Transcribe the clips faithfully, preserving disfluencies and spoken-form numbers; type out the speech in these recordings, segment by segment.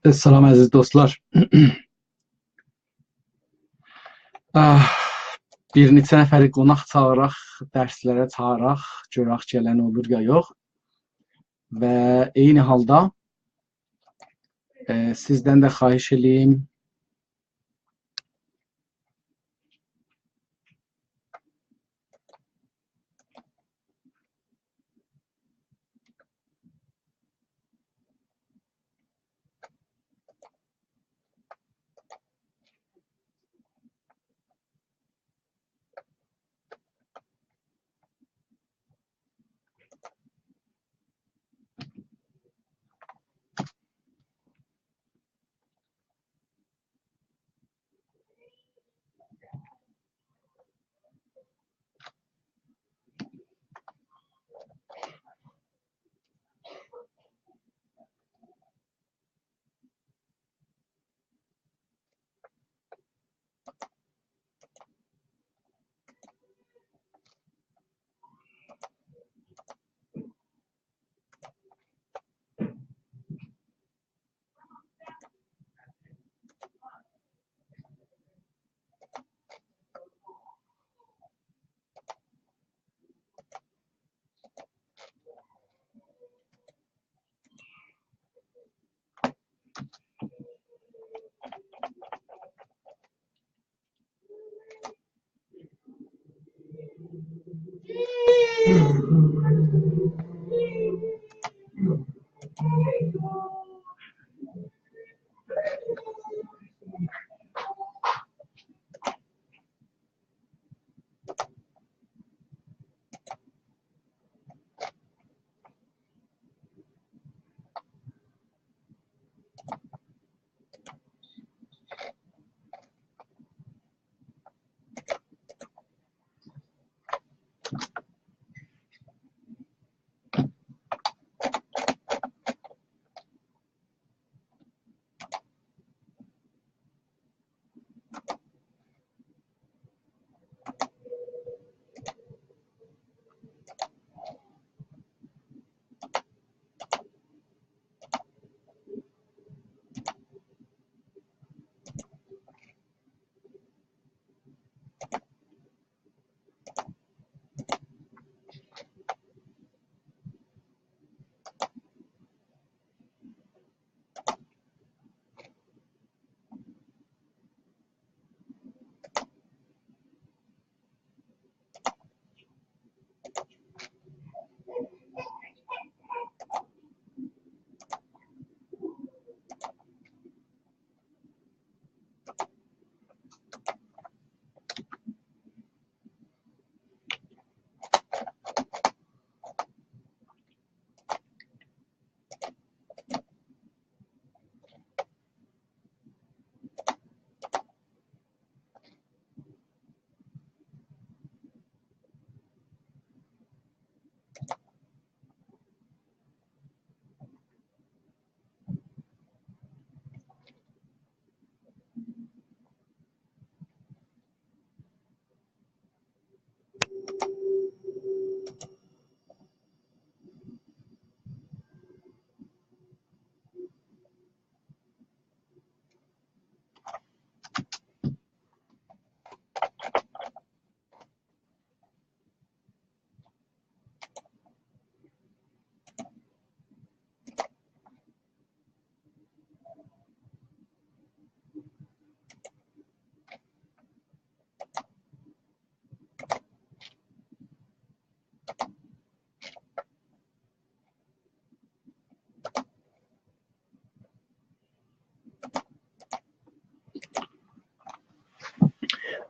سلام، عزیز دوستلار. آه، بیر نئچه نفری قوناق چاغیراق، درسلره چاغیراق، گؤرک گلن اولور یا یوخ. و عینی حالدا، ائ، سیزدن ده خواهش ائله‌ییم،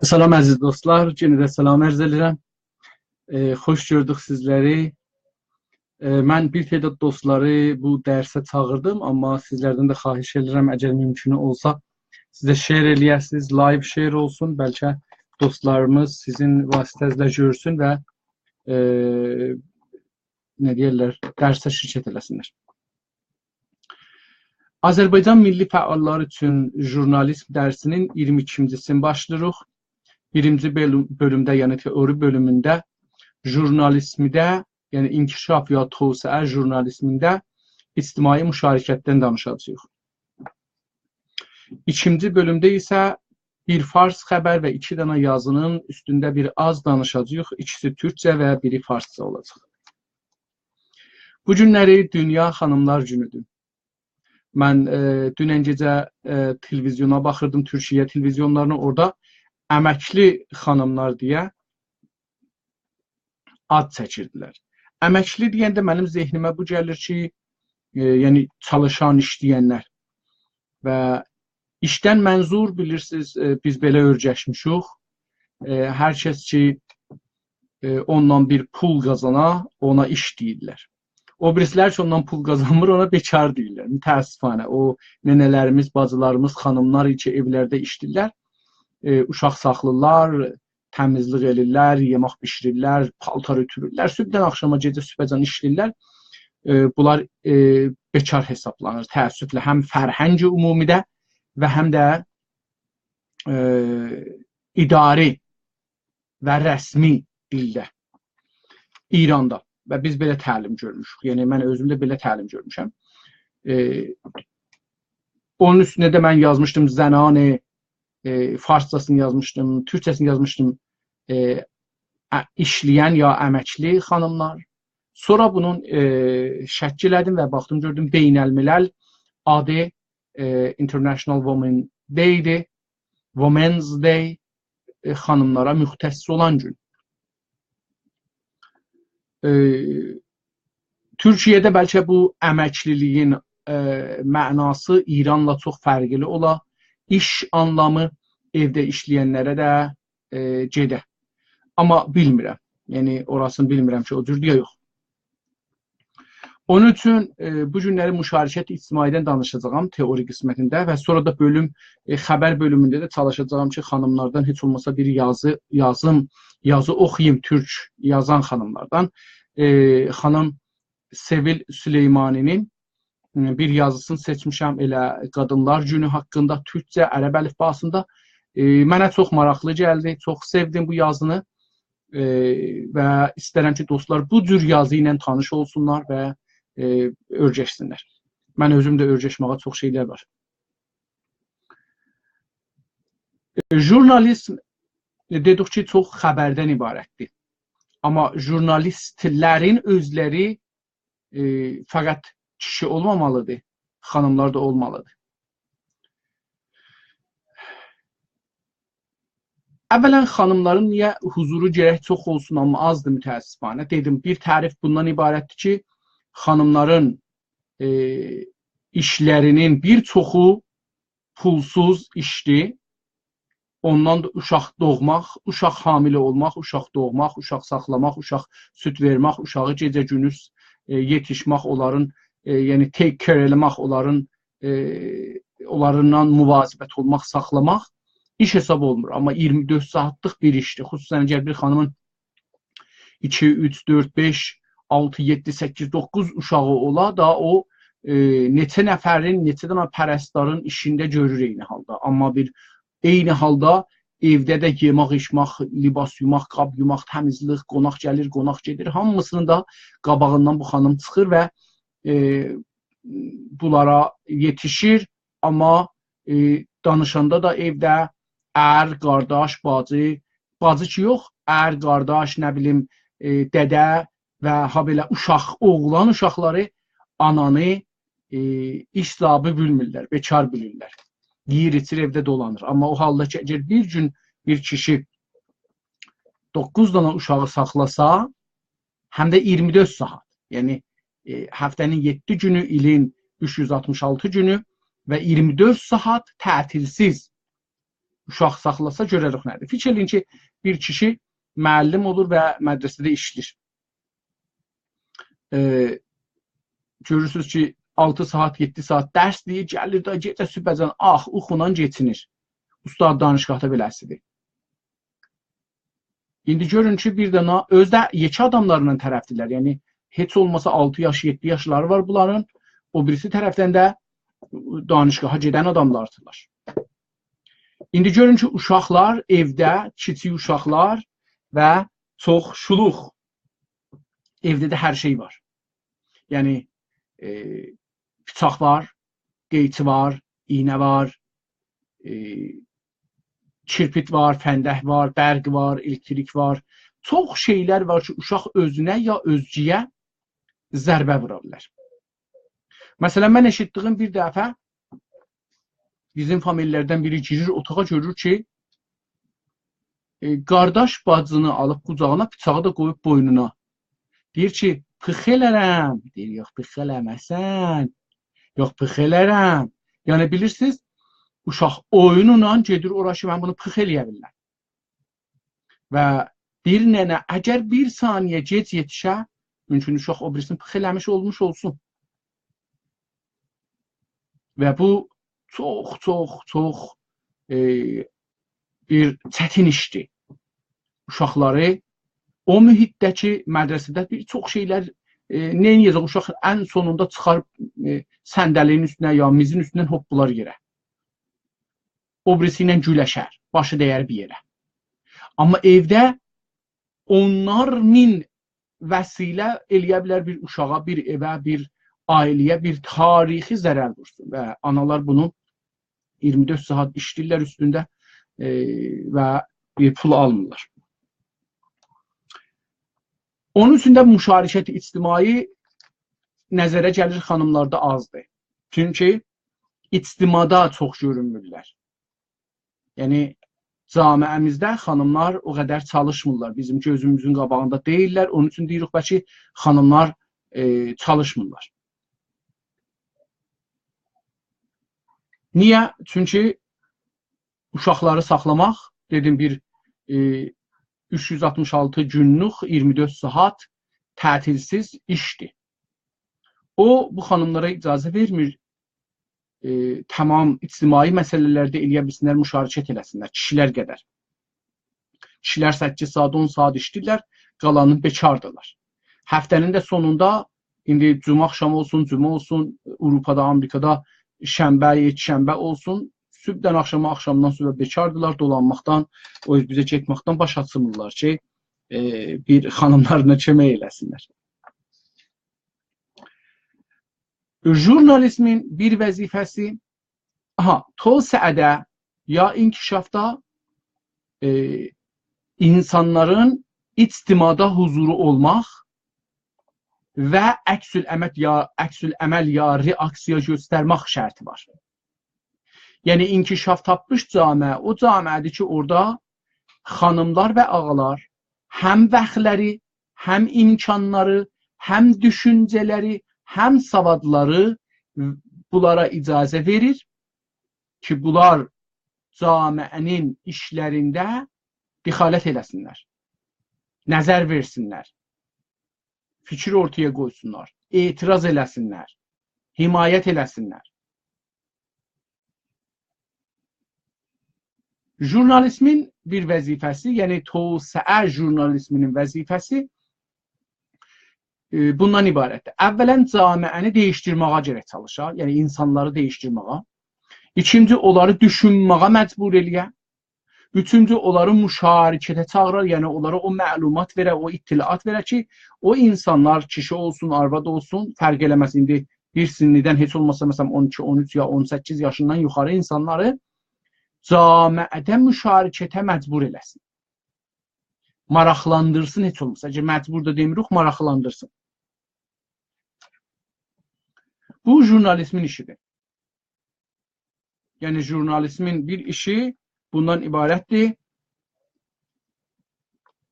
سلام عزیز دوستلار، یئنه ده سلام عرض ائدیرم. ائ، خوش گؤردوک سیزلری. ائ، من بیر تعداد دوستلاری بو درسه چاغیردیم، آمما سیزلردن ده خواهش ائدیرم، اگر ممکن اولسا، سیز ده share ائله‌یه‌سینیز، live share اولسون، بلکه دوستلاریمیز سیزین واسطه‌نیزله گؤرسون و، ائ، نه دئیرلر، درسه شرکت ائله‌سینلر. آذربایجان میللی فعاللاری اوچون ژورنالیسم درسینین اییرمی ایکینجی‌سینی باشلاییریق. بیرینجی بؤلو-، بؤلومده، یعنی تئوری بؤلومونده ژورنالیسمده، یعنی انکشاف یا توسعه ژورنالیسمینده اجتماعی مشارکتدن دانیشاجاغیق. ایکینجی بؤلومده ایسه بیر فارس خبر و ایکی دنه یازینین اوستونده بیر آز دانیشاجاغیق. ایکیسی تورکجه و بیری فارسجا اولاجاق. بو گونلری دونیا خانیملار گونودور. من، ائ، دونن گئجه، ائ، تلویزیونا باخیردیم، تورکیه تلویزیونلارینا، اورادا امکلی خانیملار دئیه آد چکیردیلر. امکلی دئینده منیم ذهنیمه بو گلیر کی، ائ، یعنی چالیشان، ایشله‌ینلر. و ایشدن منظور، بیلیرسینیز، ائ، بیز بئله اؤیرشمیشیک. ائ، هر کس کی، ائ، اوندان بیر پول قازانا، اونا ایش دئییرلر. او بیریسیلر کی، اوندان پول قازانمیر، اونا بیکار دئییرلر. متأسفانه، او ننه‌لریمیز، باجیلاریمیز، خانیملار کی، ائولرده ایشله‌ییرلر، ائ، اوشاق ساخلاییرلار، تمیزلیک ائدیرلر، یئمک بیشیریرلر، پالتار اؤتورورلر، صبحدن آخشاما، گئجه صبحه‌جن ایشله‌ییرلر. ائ، بونلار، ائ، بیکار حسابلانیر، تأسفله، هم فرهنگ عمومی‌ده و هم ده، ائ، اداری و رسمی دیلده ایراندا. و بیز بئله تعلیم گؤرموشوک. یعنی، من اؤزوم ده بئله تعلیم گؤرموشم. ائ، اونون اوستونه ده من یازمیشدیم، زنان، ائ، فارسجاسینی یازمیشدیم، تورکجه‌سینی یازمیشدیم، ائ، ا-، ایشله‌ین یا امکلی خانیملار. سونرا بونون، ائ، شکیل ائله‌دیم و باخدیم، گؤردوم بین‌الملل آدی، ائ، International Women Day-دی. Women's Day، ائ، خانیملارا مختص اولان گون. ائ، تورکیه‌ده بلکه بو امکلیلیگین، ائ، معناسی ایرانلا چوخ فرقلی اولا. ایش آنلامی ائوده ایشله‌ینلره ده، ائ، گئده. آمما بیلمیرم. یعنی، اوراسینی بیلمیرم کی، او جور یا یوخ. اونون اوچون، ائ، بو گونلری مشارکت اجتماعی‌دن دانیشاجاغام تئوری قسمتینده و سونرا دا بؤلوم، ائ، خبر بؤلومونده ده چالیشاجاغام کی، خانیملاردان هئچ اولماسا بیر یازی یازیم، یازی اوخویوم، تورک یازان خانیملاردان. ائ، خانیم سئویل سلیمانی‌نین، م، بیر یازیسینی سئچمیشم، ائله قادینلار گونو حاقیندا، تورکجه، عرب الیفباسیندا. ائ، منه چوخ ماراقلی گلدی، چوخ سئودیم بو یازینی. ائ، و ایسترم کی، دوستلار بو جور یازی ایله تانیش اولسونلار و، ائ، اؤیرشسینلر. من اؤزوم ده اؤیرشمه‌یه چوخ شئیلر وار. ائ، ژورنالیسم، ائ، دئدیک کی، چوخ خبردن عبارتدیر. آمما ژورنالیستلرین اؤزلری، ائ، فقط کیشی اولمامالیدیر، خانیملار دا اولمالیدیر. اولاً، خانیملارین نییه حضورو گرک چوخ اولسون، آمما آزدیر متأسفانه؟ دئدیم، بیر تعریف بوندان عبارتدیر کی، خانیملارین، ائ، ایشلرینین بیر چوخو پولسوز ایشدیر. اوندان دا اوشاق دوغماق، اوشاق حامله اولماق، اوشاق دوغماق، اوشاق ساخلاماق، اوشاق سود وئرمک، اوشاغی گئجه گوندوز، ائ، یئتیشمک، اونلارین، ائ، یعنی take care ائله‌مک، اونلارین، ائ، اونلارینان مواظبت اولماق، ساخلاماق ایش حساب اولمور. آمما اییرمی دؤرد ساعاتلیق بیر ایشدیر. خصوصاً اگر بیر خانیمین ایکی، اوچ، دؤرد، بئش، آلتی، یئددی، سککیز، دوققوز اوشاغی اولا دا، او، ائ، نئچه نفرین، نئچه دنه پرستارین ایشینده گؤرور عینی حالدا. آمما بیر عینی حالدا ائوده ده یئمک، ایچمک، لباس یوماق، قاب یوماق، تمیزلیک، قوناق گلیر، قوناق گئدیر، هامیسینین دا قاباغیندان بو خانیم چیخیر و، ائ، بونلارا یئتیشیر. آمما، ائ، دانیشاندا دا ائوده ار، قارداش، باجی، باجی کی یوخ، ار، قارداش، نه بیلیم، ائ، دده و هابئله اوشاق، اوغلان اوشاقلاری آنانی، ائ، ایش صاحیبی بیلمیرلر، بیکار بیلیرلر. یئییر، ایچیر، ائوده دولانیر. آمما او حالدا کی، اگر بیر گون بیر کیشی دوققوز دنه اوشاغی ساخلاسا، هم ده اییرمی دؤرد ساعات، یعنی، ائ، هفته‌نین یئددی گونو، ایلین اوچ یوز آلتمیش آلتی گونو و اییرمی دؤرد ساعات تعطیلسیز اوشاق ساخلاسا، گؤره‌ریک نه‌دیر. فیکیر ائله‌یین کی، بیر کیشی معلم اولور و مدرسه‌ده ایشله‌ییر. ائ، گؤرورسونوز کی، آلتی ساعات، یئددی ساعات درس دئییر، گلیر ده گئجه صبحه‌جن آخ، اوخولا کئچینیر. اوستاد دانشگاهدا بئله‌سیدیر. ایندی گؤرون کی، بیر دنه، اؤزو ده یئکه آداملارلا طرفدیرلر. یعنی، هئچ اولماسا آلتی یاش، یئددی یاشلاری وار بونلارین. او بیریسی طرفدن ده دانشگاها گئدن آداملاردیلار. ایندی گؤرون کی، اوشاقلار ائوده، کیچیک اوشاقلار و چوخ شولوق. ائوده ده هر شئی وار. یعنی، ائ، بیچاق وار، قئیچی وار، ایینه وار، ائ، کیرپیت وار، فندک وار، برق وار، الکتریک وار. چوخ شئیلر وار کی، اوشاق اؤزونه یا اؤزگه‌یه ضربه وورا بیلر. مثلا، من ائشیتدیگیم بیر دفعه بیزیم فامیللردن بیری گیریر اوتاغا، گؤرور کی، ائ، قارداش باجینی آلیب قوجاغینا، بیچاغی دا قویوب بوینونا. دئییر کی، «پخ ائلرم.» دئییر، «یوخ، پخ ائله‌مه‌سن. یوخ، پخ ائلرم.» یعنی، بیلیرسینیز، اوشاق اویونلا گئدیر اورا کی، من بونو پخ ائلیه بیلرم. و بیر ننه اگر بیر ثانیه گئج یئتیشه، مومکون اوشاق او بیریسینی پخ ائله‌میش اولموش اولسون. و بو چوخ، چوخ، چوخ، ائ، بیر چتین ایشدیر. اوشاقلاری او محیطده کی، مدرسه‌ده بیر چوخ شئیلر، ائ، نئینیه‌جک؟ اوشاق ان سونوندا چیخار، ائ، صندلی‌نین اوستونه یا میزین اوستوندن هوپپولار یئره. او بیریسی ایله گولشر، باشی دیر بیر یئره. آمما ائوده اونلار مین وسیله ائلیه بیلر بیر اوشاغا، بیر ائوه، بیر عائله‌یه، بیر تاریخی ضرر وورسون. و آنالار بونو اییرمی دؤرد ساعات ایشله‌ییرلر اوستونده، ائ، و بیر پول آلمیرلار. اونون اوچون ده مشارکت اجتماعی نظره گلیر خانیملاردا آزدیر. چونکی اجتماعدا چوخ گؤرونمورلر. یعنی، جامعه‌میزده خانیملار او قدر چالیشمیرلار. بیزیم گؤزوموزون قاباغیندا دئییللر. اونون اوچون دئییریک، بلکه خانیملار، ائ، چالیشمیرلار. نییه؟ چونکی اوشاقلاری ساخلاماق، دئدیم، بیر، ائ، اوچ یوز آلتمیش آلتی گونلوک، اییرمی دؤرد ساعات تعطیل‌سیز ایشدیر. او، بو خانیملارا اجازه وئرمیر، ائ، تمام اجتماعی مسئله‌لرده ائلیه بیلسینلر، مشارکت ائله‌سینلر، کیشیلر قدر. کیشیلر سککیز ساعات، اون ساعات ایشله‌ییرلر، قالانی بیکاردیرلار. هفته‌نین ده سونوندا، ایندی جمعه آخشامی اولسون، جمعه اولسون، آوروپادا، آمریکادا شنبه، یکشنبه اولسون، صبحدن آخشاما، آخشامدان صبحه بیکاردیرلار، دولانماقدان، او اوز بو اوزه گئتمکدن باش آچیرمیرلار کی، ائ، بیر خانیملارینا کؤمک ائله‌سینلر. ژورنالیسمین بیر وظیفه‌سی، آها، توسعه‌ده یا انکشافدا، ائ، اینسانلارین اجتماعدا حضورو اولماق و عکس‌العمل یا، عکس‌العمل یا رئاکسیا گؤسترمک شرطی وار. یعنی، انکشاف تاپمیش جامعه او جامعه‌دیر کی، اورادا خانیملار و آغالار هم واختلاری، هم امکانلاری، هم دوشونجه‌لری، هم سوادلاری بونلارا اجازه وئریر کی، بونلار جامعه‌نین ایشلرینده دخالت ائله‌سینلر، نظر وئرسینلر، فیکیر اورتایا قویسونلار، اعتراض ائله‌سینلر، حمایت ائله‌سینلر. ژورنالیسمین بیر وظیفه‌سی، یعنی توسعه ژورنالیسمینین وظیفه‌سی، ائ، بوندان عبارتدیر. اولاً، جامعه‌نی دییشدیرمه‌یه گرک چالیشا، یعنی اینسانلاری دییشدیرمه‌یه. ایکینجی، اونلاری دوشونمه‌یه مجبور ائلیه. اوچونجو، اونلاری مشارکته چاغیرار، یعنی اونلارا او معلومات وئره، او اطلاعات وئره کی، او اینسانلار، کیشی اولسون، آرواد اولسون، فرق ائله‌مز. ایندی بیر سنّیدن، هئچ اولماسا، مثلا، اون ایکی، اون اوچ یا اون سککیز یاشیندان یوخاری اینسانلاری جامعه‌ده مشارکته مجبور ائله‌سین. ماراقلاندیرسین هئچ اولماسا. اگر مجبور دا دئمیریک، ماراقلاندیرسین. بو ژورنالیسمین ایشیدیر. یعنی، ژورنالیسمین بیر ایشی بوندان عبارتدیر: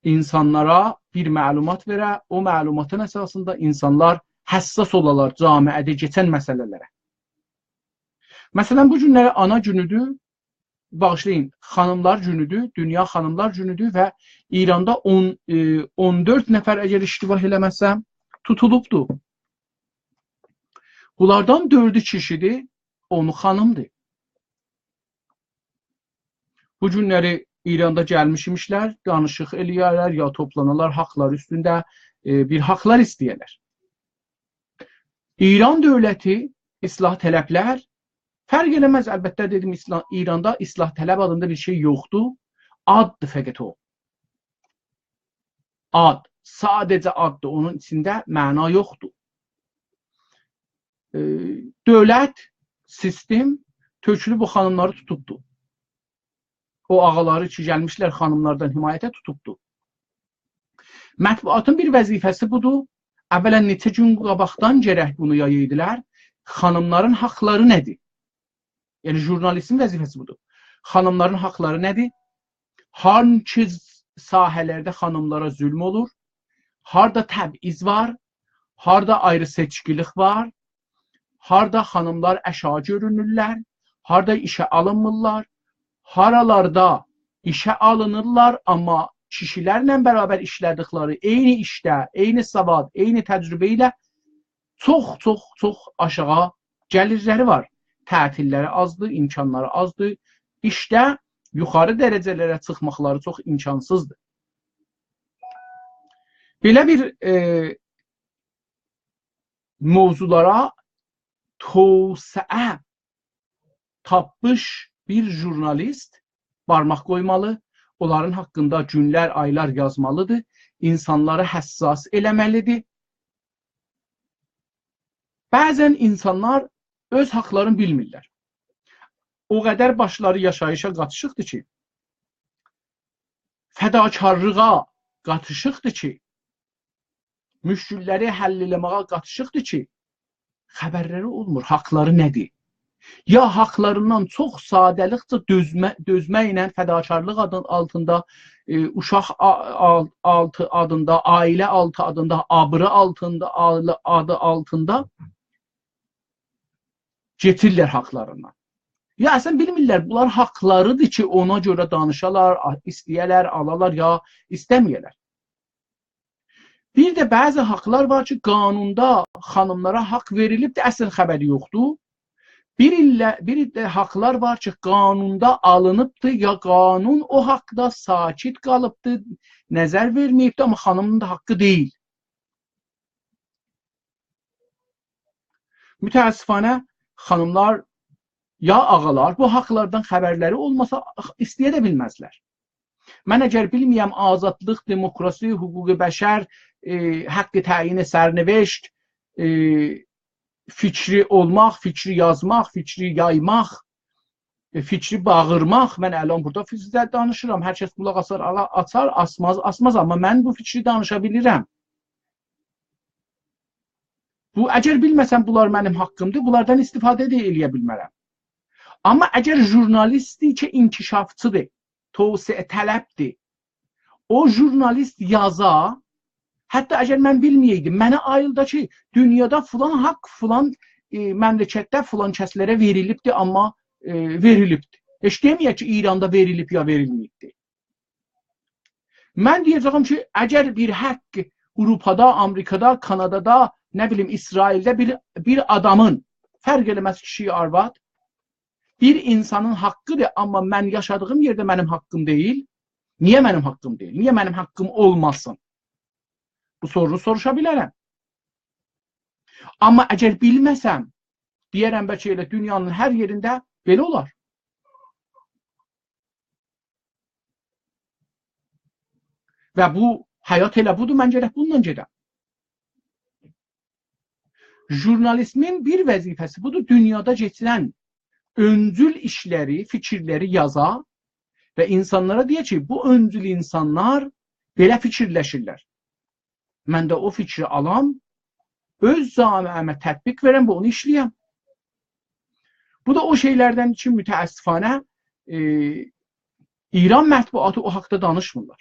اینسانلارا بیر معلومات وئره، او معلوماتین اساسیندا اینسانلار حساس اولالار جامعه‌ده کئچن مسئله‌لره. مثلا، بو گونلری آنا گونودور، باغیشلایین، خانیملار گونودور، دونیا خانیملار گونودور و ایراندا اون، ائ، اون دؤرد نفر، اگر اشتباه ائله‌مه‌سم، توتولوبدور. بونلاردان دؤردو کیشیدیر، اونو خانیمدیر. بو گونلری ایراندا گلمیش ایمیشلر، دانیشیق ائلیه‌رلر، یا توپلانالار حاقلار اوستونده، ائ، بیر حاقلار ایسته‌یه‌لر. ایران دؤولتی، اصلاح‌طلبلر، فرق ائله‌مز، البته دئدیم، ایسلا-، ایراندا اصلاح‌طلب آدیندا بیر شئی یوخدور. آددیر فقط او. آد، ساده‌جه آددیر، اونون ایچینده معنا یوخدور. ائ، دؤولت، سیستم تؤکولوب بو خانیملاری توتوبدور. او آغالاری کی، گلمیشلر خانیملاردان حمایته، توتوبدو. مطبوعاتین بیر وظیفه‌سی بودور. اولاً، نئچه گون قاباقدان گرک بونو یایایدیلار. خانیملارین حاقلاری نه‌دیر؟ یعنی، ژورنالیستین وظیفه‌سی بودور. خانیملارین حاقلاری نه‌دیر؟ هانسی ساحه‌لرده خانیملارا ظلم اولور؟ هاردا تبعیض وار؟ هاردا آیری‌سئچکیلیک وار؟ هاردا خانیملار اشا گؤرونورلر؟ هاردا ایشه آلینمیرلار؟ هارالاردا ایشه آلینیرلار، آمما کیشیلرله برابر ایشله‌دیکلری عینی ایشده، عینی سواد، عینی تجربه ایله چوخ، چوخ، چوخ آشاغی گلیرلری وار. تعطیللری آزدیر، امکانلاری آزدیر. ایشده یوخاری درجه‌لره چیخماقلاری چوخ امکانسیزدیر. بئله بیر، ائ، موضوعلارا توسعه تاپمیش بیر ژورنالیست بارماق قویمالی، اونلارین حاقیندا گونلر، آیلار یازمالیدیر، اینسانلاری حساس ائله‌مه‌لیدیر. بعضاً اینسانلار اؤز حاقلارینی بیلمیرلر. او قدر باشلاری یاشاییشا قاتیشیقدیر کی، فداکارلیغا قاتیشیقدیر کی، مشکللری حل ائله‌مه‌یه قاتیشیقدیر کی، خبرلری اولمور، حاقلاری نه‌دیر؟ یا حاقلاریندان چوخ ساده‌لیکجه دؤزمه، دؤزمکله فداکارلیق آدی آلتیندا، ائ، اوشاق آ-، آل-، آلتی آدیندا، عائله آلتی آدیندا، آبری آلتیندا، آل-، آدی آلتیندا کئچیرلر حاقلاریندان. یا اصلاً بیلمیرلر، بونلار حاقلاریدیر کی، اونا گؤره دانیشالار، آ-، ایسته‌یه‌لر، آلالار یا ایسته‌مه‌یه‌لر. بیر ده بعضی حاقلار وار کی، قانوندا خانیملارا حاق وئریلیبدیر، اصلاً خبری یوخدور. بیر ایلله، بیر ده حاقلار وار کی، قانوندا آلینیبدیر، یا قانون او حاقدا ساکت قالیبدیر، نظر وئرمه‌ییبدیر، آمما خانیمین دا حاققی دئییل. متأسفانه خانیملار یا آغالار بو حاقلاردان خبرلری اولماسا، ایسته‌یه ده بیلمزلر. من اگر بیلمه‌یم آزادلیق، دموکراسی، حقوق بشر، ائ، حق تعیین سرنوشت، ائ، فیکری اولماق، فیکری یازماق، فیکری یایماق، ائ، فیکری باغیرماق، من الان بورادا سیزله دانیشیرام. هر کس قولاق آسار، آلا-، آسار، آسماز، آسماز، آمما من بو فیکری دانیشا بیلیرم. بو، اگر بیلمه‌سم، بونلار منیم حاققیمدیر، بونلاردان استفاده ده ائلیه بیلمرم. آمما اگر ژورنالیستدیر کی، انکشافچیدیر، توسعه‌طلبدیر، او ژورنالیست یازا، حتی اگر من بیلمه‌یه‌یدیم، منه آییلدا کی، دونیادا فلان حاق، فلان، ائ، مملکتده فلان کسلره وئریلیبدیر، آمما، ائ، وئریلیبدیر. هئچ دئمه‌یک کی، ایراندا وئریلیب یا وئریلمه‌ییبدیر. من دئیه‌جه‌یم کی، اگر بیر حاق آوروپادا، آمریکادا، کانادادا، نه بیلیم، اسرائیلده بیر، بیر آدامین، فرق ائله‌مز کیشی یا آرواد، بیر اینسانین حاققیدیر، آمما من یاشادیغیم یئرده منیم حاققیم دئییل. نییه منیم حاققیم دئییل؟ نییه منیم حاققیم اولماسین؟ بو سورونو سوروشا بیلرم. آمما اگر بیلمه‌سم، دئیه‌رم، بلکه ائله دونیانین هر یئرینده بئله اولار. و بو حیات ائله بودور، من گرک بونونلا گئدم. ژورنالیسمین بیر وظیفه‌سی بودور، دونیادا کئچیرن اؤنجول ایشلری، فیکیرلری یازا و اینسانلارا دئیه کی، بو اؤنجول اینسانلار بئله فیکیرلشیرلر. من ده او فیکری آلام، اؤز جامعه‌مه تطبیق وئرم و اونو ایشله‌یم. بو دا او شئیلردن کی، متأسفانه، ائ، ایران مطبوعاتی او حاقدا دانیشمیرلار.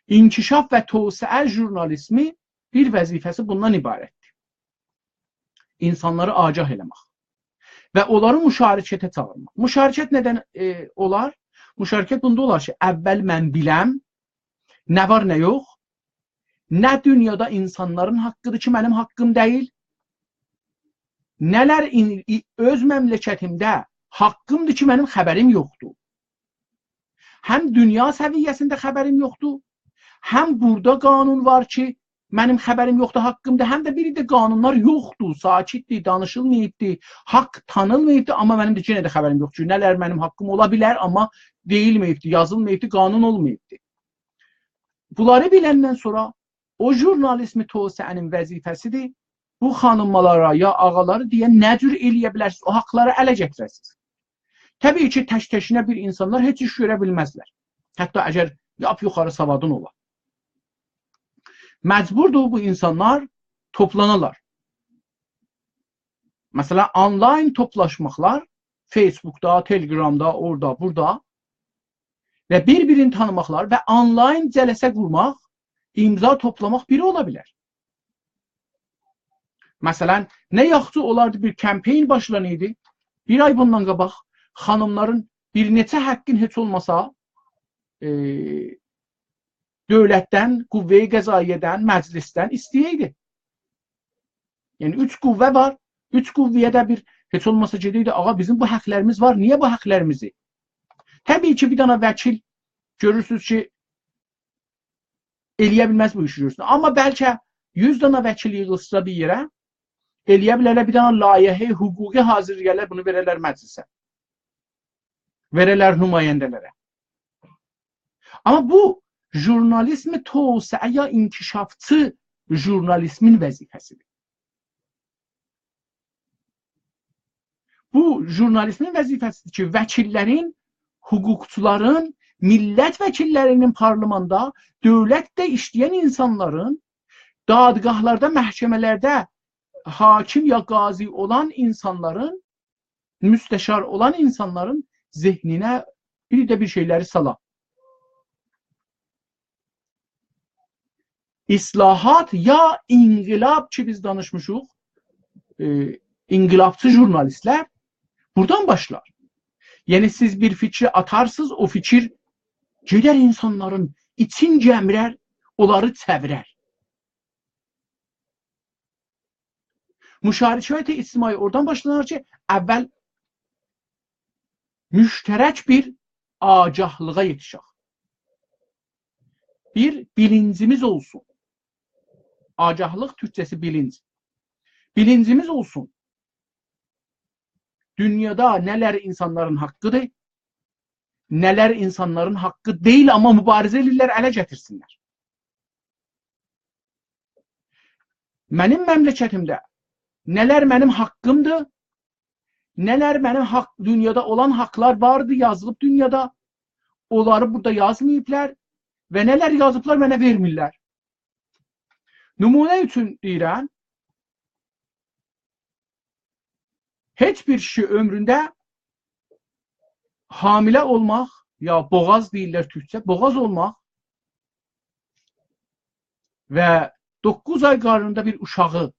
انکشاف و توسعه ژورنالیسمی بیر وظیفه‌سی بوندان عبارتدیر. اینسانلاری آگاه ائله‌مک و اونلاری مشارکته چاغیرماق. مشارکت ندن، ائ، اولار؟ مشارکت بوندا اولار کی، اول من بیلم، نه وار، نه یوخ. نه دونیادا اینسانلارین حاققیدیر کی، منیم حاققیم دئییل. نه‌لر این-، ای-، اؤز مملکتیمده حاققیمدیر کی، منیم خبریم یوخدور. هم دونیا سویه‌سینده خبریم یوخدور، هم بورادا قانون وار کی، منیم خبریم یوخدور حاققیمدا، هم ده بیر ده قانونلار یوخدور، ساکتدیر، دانیشیلماییبدیر، حاق تانینماییبدیر، آمما منیم ده یئنه ده خبریم یوخدور. نه‌لر منیم حاققیم اولا بیلر، آمما دئییلمه‌ییبدیر، یازیلماییبدیر، قانون اولماییبدیر. بونلاری بیلندن سونرا او ژورنالیسمی توسعه‌نین وظیفه‌سیدیر بو خانیملارا یا آغالارا دئیه نه جور ائلیه بیلرسینیز، او حاقلاری اله گتیره‌سینیز. طبیعی کی، تک‌تکینه بیر اینسانلار هئچ ایش گؤره بیلمزلر. حتی اگر لاپ یوخاری سوادین اولا. مجبوردور بو اینسانلار توپلانالار. مثلا، آنلاین توپلاشماقلار، فیسبوکدا، تلگرامدا، اورادا، بورادا و بیر-بیرینی تانیماقلار و آنلاین جلسه قورماق، امضا توپلاماق بیری اولا بیلر. مثلا، نه یاخشی اولاردی، بیر کمپین باشلانایدی. بیر آی بوندان قاباق خانیملارین بیر نئچه حاققین هئچ اولماسا، ائ، دؤولتدن، قوه قضائیه‌دن، مجلسدن ایسته‌یه‌یدی. یعنی، اوچ قوه وار. اوچ قوه‌یه ده بیر، هئچ اولماسا گئده‌یدی، «آغا، بیزیم بو حاقلاریمیز وار، نییه بو حاقلاریمیزی؟» طبیعی کی، بیر دنه وکیل گؤرورسونوز کی، ائلیه بیلمز بو ایشی گؤرسون. آمما بلکه یوز دنه وکیل ییغیلسا بیر یئره، ائلیه بیلرلر بیر دنه لایحه حقوقی حاضیرلایارلار، بونو وئررلر مجلسه. وئررلر نماینده‌لره. آمما بو، ژورنالیزم توسعه یا انکشافچی ژورنالیزمین وظیفه‌سیدیر. بو، ژورنالیزمین وظیفه‌سیدیر کی، وکیللرین، حقوقچولارین، میللت وکیللرینین، پارلماندا، دؤولتده ایشله‌ین اینسانلارین، دادگاهلاردا، محکمه‌لرده حاکم یا قاضی اولان اینسانلارین، مستشار اولان اینسانلارین ذهنینه بیر ده بیر شئیلری سالا. اصلاحات یا انقلاب کی، بیز دانیشمیشیق، ائ، انقلابچی ژورنالیستلر بورادان باشلار. یعنی، سیز بیر فیکری آتارسینیز، او فیکیر گئدر اینسانلارین ایچین گمیرر، اونلاری چئویرر. مشارکت اجتماعی اورادان باشلانار کی، اول مشترک بیر آگاهلیغا یئتیشک. بیر بیلینجیمیز اولسون. آگاهلیق تورکجه‌سی بیلینج. بیلینجیمیز اولسون. دونیادا نه‌لر اینسانلارین حاققیدیر، نه‌لر اینسانلارین حاققی دئییل، آمما موباریزه ائدیرلر، اله گتیرسینلر. منیم مملکتیمده نه‌لر منیم حاققیمدیر، نه‌لر منیم حاق، دونیادا اولان حاقلار واردی، یازیلیب دونیادا، اونلاری بورادا یازماییبلار و نه‌لر یازیبلار، منه وئرمیرلر. نمونه اوچون دئییرم، هئچ بیر کیشی عؤمرونده حامله اولماق، یا بوغاز دئییرلر تورکجه، بوغاز اولماق و دوققوز آی قارنیندا بیر اوشاغی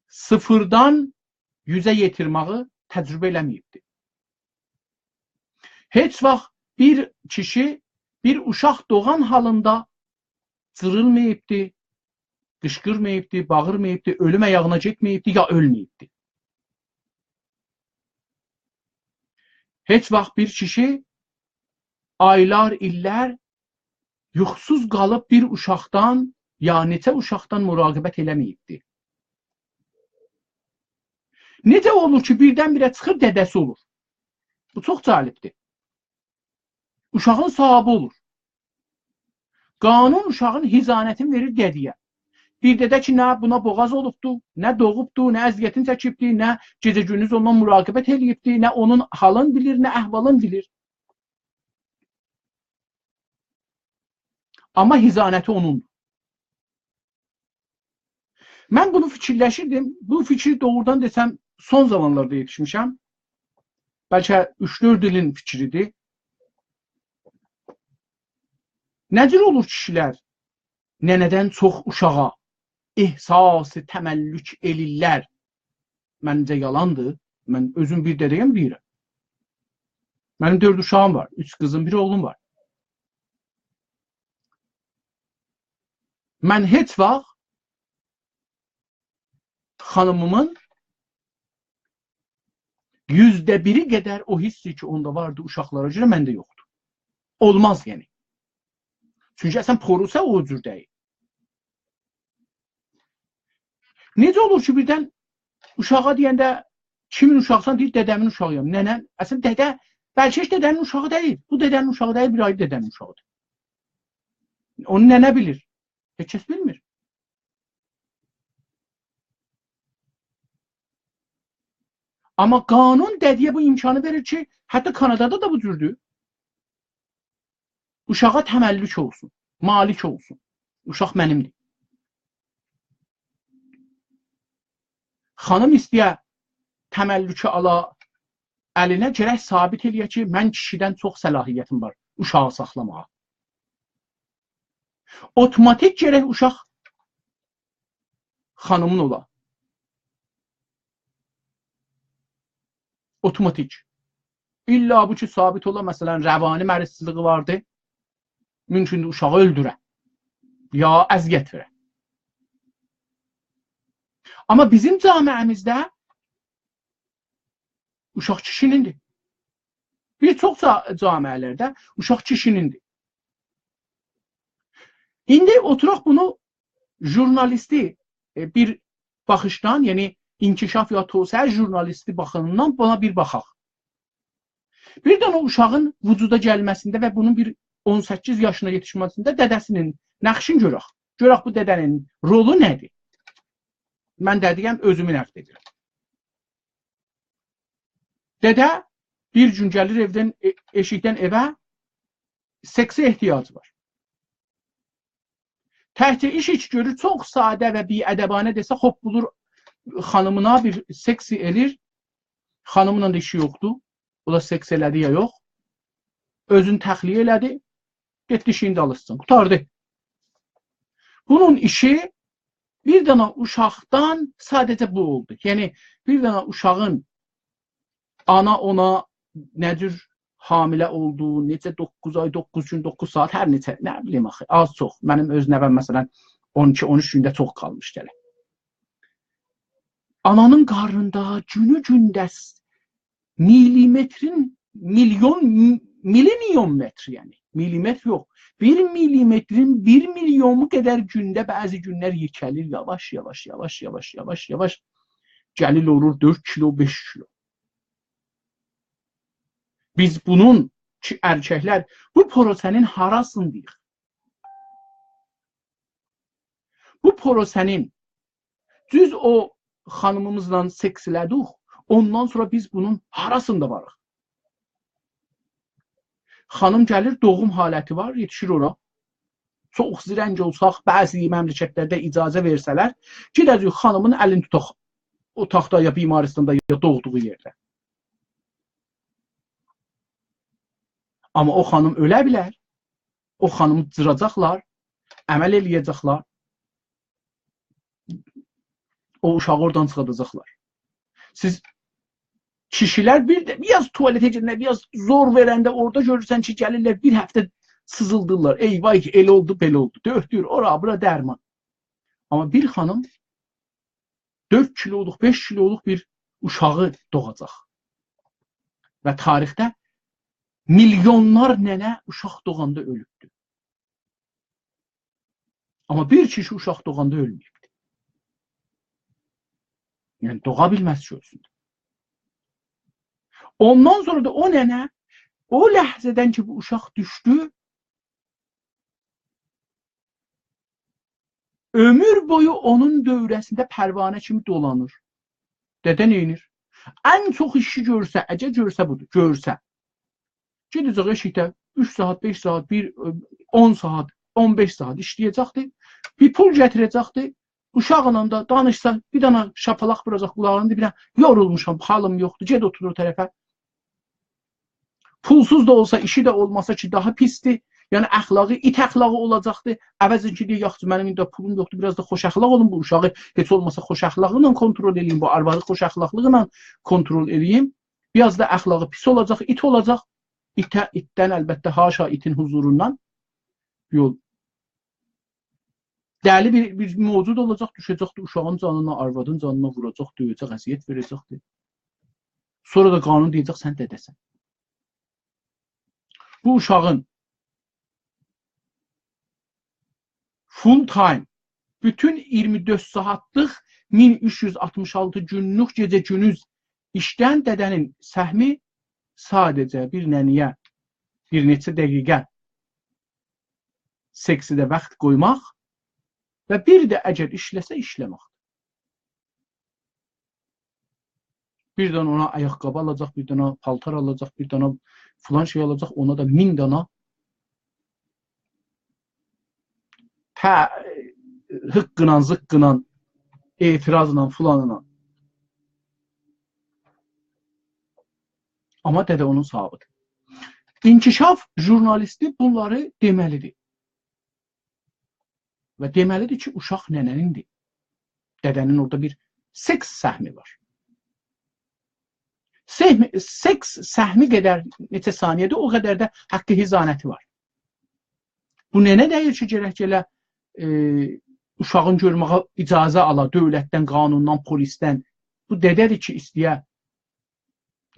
صفردن یوزه یئتیرمه‌یی تجربه ائله‌مه‌ییبدی. هئچ واخت بیر کیشی بیر اوشاق دوغان حالیندا جیریلماییبدی، قیشقیرماییبدی، باغیرماییبدی، اؤلوم آیاغینا گئتمه‌ییبدی، یا اؤلمه‌ییبدی. هئچ واخت بیر کیشی آیلار، ایللر یوخوسوز قالیب بیر اوشاقدان، یا نئچه اوشاقدان مراقبت ائله‌مه‌ییبدی. نئجه اولور کی، بیردن-بیره چیخیر، دده‌سی اولور؟ بو چوخ جالبدیر. اوشاغین صاحیبی اولور. قانون اوشاغین حضانتینی وئریر دده‌یه. بیر دده کی، نه بونا بوغاز اولوبدو، نه دوغوبدو، نه اذیتین چکیبدی، نه گئجه-گوندوز اوندان مراقبت ائله‌ییبدی، نه اونون حالین بیلیر، نه احوالین بیلیر. آمما حضانتی اونوندور. من بونو فیکیرلشیردیم. بو فیکیر، دوغرودان دئسم، سون زامانلاردا یئتیشمیشم. بلکه اوچ-دؤرد ایلین فیکریدیر. نه جور اولور کیشیلر ننه‌دن چوخ اوشاغا احساس تملک ائله‌ییرلر؟ منجه یالاندیر. من اؤزوم بیر دده‌یم دئییرم. منیم دؤرد اوشاغیم وار. اوچ قیزیم، بیر اوغلوم وار. من هئچ واخت خانیمیمین یوزده بیری قدر او حسی کی، اوندا واردی اوشاقلارا گؤره، منده یوخدور. اولماز، یعنی. چونکی اصلا پروسه او جور دئییل. نئجه اولور کی، بیردن اوشاغا دئینده، «کیمین اوشاغیسان؟» دئییر، «دده‌مین اوشاغییام.» ننه، اصلا دده، بلکه هئچ دده‌نین اوشاغی دئییل. بو دده‌نین اوشاغی دئییل، بیر آیری دده‌نین اوشاغیدیر. اونو ننه بیلیر. هئچ کس بیلمیر. آمما قانون دده‌یه بو امکانی وئریر کی، حتی کانادادا دا بو جوردور. اوشاغا تملک اولسون، مالک اولسون. اوشاق منیمدیر. خانیم ایسته‌یه تملکی آلا الینه، گرک ثابت ائله‌یه کی، من کیشیدن چوخ صلاحیتیم وار اوشاغی ساخلاماغا. اوتوماتیک گرک اوشاق خانیمین اولا. اوتوماتیک. الا بو کی، ثابت اولا، مثلا، روانی مریضچیلیغی واردی، مومکوندور اوشاغی اؤلدوره، یا اذیت وئره. آمما بیزیم جامعه‌میزده اوشاق کیشینیندیر. بیر چوخ جا-، جامعه‌لرده اوشاق کیشینیندیر. ایندی اوتوراق بونو ژورنالیستی، ائ، بیر باخیشدان، یعنی انکشاف یا توسعه ژورنالیستی باخیمیندان بونا بیر باخاق. بیر دنه اوشاغین وجودا گلمه‌سینده و بونون بیر اون سککیز یاشینا یئتیشمه‌سینده دده‌سینین نقشینی گؤرک. گؤرک بو دده‌نین رولو نه‌دیر؟ من دده‌یم، اؤزومو نقد ائدیرم. دده بیر گون گلیر ائودن، ائ-، ائشیکدن ائوه، سکسه احتیاجی وار. تکجه ایش کی گؤرور، چوخ ساده و بی‌ادبانه دئسه، هوپپولور خانیمینا بیر سکسی ائلیر. خانیملا دا ایشی یوخدور. او دا سکس ائله‌دی یا یوخ. اؤزونو تخلیه ائله‌دی. گئتدی ایشینین دالیسیجان. قوتاردی. بونون ایشی بیر دنه اوشاقدان ساده‌جه بو اولدو. یعنی، بیر دنه اوشاغین آنا اونا نه جور حامله اولدو، نئچه، دوققوز آی، دوققوز گون، دوققوز ساعات، هر نئچه، نه بیلیم آخی، آز چوخ. منیم اؤز نوه‌م، مثلا، اون ایکی، اون اوچ گونده چوخ قالمیش گله. آنانین قارنیندا گونو گونده س-، میلیمترین، میلیون، می-، میلیون متر، یعنی، میلیمتر یوخ، بیر میلیمترین بیر میلیونو قدر گونده بعضی گونلر یئکه‌لیر، یاواش، یاواش، یاواش، یاواش، یاواش، یاواش گلیر اولور دؤرد کیلو، بئش کیلو. بیز بونون کی، ارککلر، بو پروسه‌نین هاراسیندایق؟ بو پروسه‌نین، دوز او خانیمیمیزلا سکس ائله‌دیک، اوندان سونرا بیز بونون هاراسیندا واریق؟ خانیم گلیر، دوغوم حالتی وار، یئتیشیر اورا. چوخ زرنگ اولساق، بعضی مملکتلرده اجازه وئرسه‌لر، گئده‌جه‌ییک خانیمین الینی توتاق اوتاقدا، یا بیمارستاندا، یا دوغدوغو یئرده. آمما او خانیم اؤله بیلر. او خانیمی جیراجاقلار، عمل ائله‌یه‌جکلر. او اوشاغی اورادان چیخاداجاقلار. سیز کیشیلر بیر ده، بیر آز توالته گئدنده، بیر آز زور وئرنده اورادا گؤرورسن کی، گلیرلر بیر هفته سیزیلدیرلار. ای وای، ائله اولدو، بئله اولدو. دؤکتور، اورا، بورا درمان. آمما بیر خانیم دؤرد کیلولوق، بئش کیلولوق بیر اوشاغی دوغاجاق. و تاریخده میلیونلار ننه اوشاق دوغاندا اؤلوبدور. آمما بیر کیشی اوشاق دوغاندا اؤلمه‌ییبدیر. یعنی، دوغا بیلمز کی، اؤلسون. اوندان سونرا دا او ننه، او لحظه‌دن کی، بو اوشاق دوشدو، عؤمور بویو اونون دؤوره‌سینده پروانه کیمی دولانیر. دده نئینیر؟ ان چوخ ایشی گؤرسه، اگر گؤرسه بودور، گؤرسه. گئده‌جک ائشیکده اوچ ساعات، بئش ساعات، بیر، اون ساعات، اون بئش ساعات ایشله‌یه‌جکدیر. بیر پول گتیره‌جکدیر. اوشاقلا دا دانیشسا، بیر دنه شاپالاق ووراجاق قولاغینین دیبینه، «یورولموشام، حالیم یوخدور، گئت اوتور او طرفه.» پولسوز دا اولسا، ایشی ده اولماسا کی، داها پیسدیر. یعنی، اخلاقی، ایت اخلاقی اولاجاقدیر. عوضین کی، دئیه، «یاخشی، منیم ایندی پولوم یوخدور، بیر آز دا خوش اخلاق اولوم، بو اوشاغی هئچ اولماسا خوش اخلاقلا کنترل ائله‌ییم، بو آروادی خوش اخلاقلیقلا کنترل ائله‌ییم.» بیر آز دا اخلاقی پیس اولاجاق، ایت اولاجاق. ایته، ایتدن البته، حاشا ایتین حضوروندان یول. دلی بیر، بیر موجود اولاجاق، دوشه‌جکدیر اوشاغین جانینا، آروادین جانینا ووراجاق، دؤیه‌جک، اذیت وئره‌جکدیر. سونرا دا قانون دئیه‌جک، «سن دده‌سن.» بو اوشاغین full time، بوتون اییرمی دؤرد ساعاتلیق، مین اوچ یوز آلتمیش آلتی گونلوک گئجه گوندوز ایشدن دده‌نین سهمی ساده‌جه بیر ننه‌یه بیر نئچه دقیقه سکسیده واخت قویماق و بیر ده اگر ایشله‌سه، ایشله‌مک. بیر دنه اونا آیاق‌قابی آلاجاق، بیر دنه پالتار آلاجاق، بیر دنه فلان شئی آلاجاق، اونا دا مین دنه ته-، هیققیلا، زیققیلا، اعتراضلا، فلانلا. آمما دده اونون صاحیبی‌دیر. انکشاف ژورنالیستی بونلاری دئمه‌لی‌دیر. و دئمه‌لی‌دیر کی، اوشاق ننه‌نیندیر. دده‌نین اورادا بیر سکس سهمی وار. سهم-، سکس سهمی قدر نئچه ثانیه‌دیر، او قدر ده حق حضانتی وار. بو ننه دئییر کی، گرک ائله، ائ، اوشاغین گؤرمه‌یه اجازه آلا دؤولتدن، قانوندان، پلیسدن. بو دده‌دیر کی، ایسته‌یه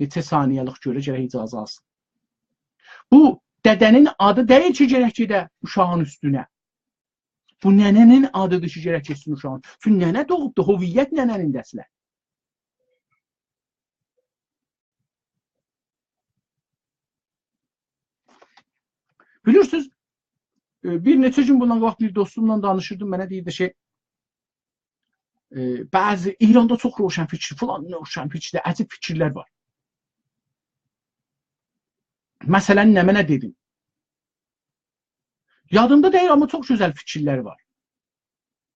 نئچه ثانیه‌لیک گؤره گرک اجازه آلسین. بو دده‌نین آدی دئییل کی، گرک گئده اوشاغین اوستونه. بو ننه‌نین آدی‌دیر کی، گرک گئتسین اوشاغین. چونکی ننه دوغوبدور، هویت ننه‌نیندیر اصلاً. بیلیرسینیز، ائ، بیر نئچه گون بوندان قاباق بیر دوستوملا دانیشیردیم، منه دئییردی کی، ائ، بعضی ایراندا چوخ روشنفکر، فلان روشنفکر ده عجیب فیکیرلر وار. مثلاً، نمنه دئدیم؟ یادیمدا دئییل، آمما چوخ گؤزل فیکیرلری وار.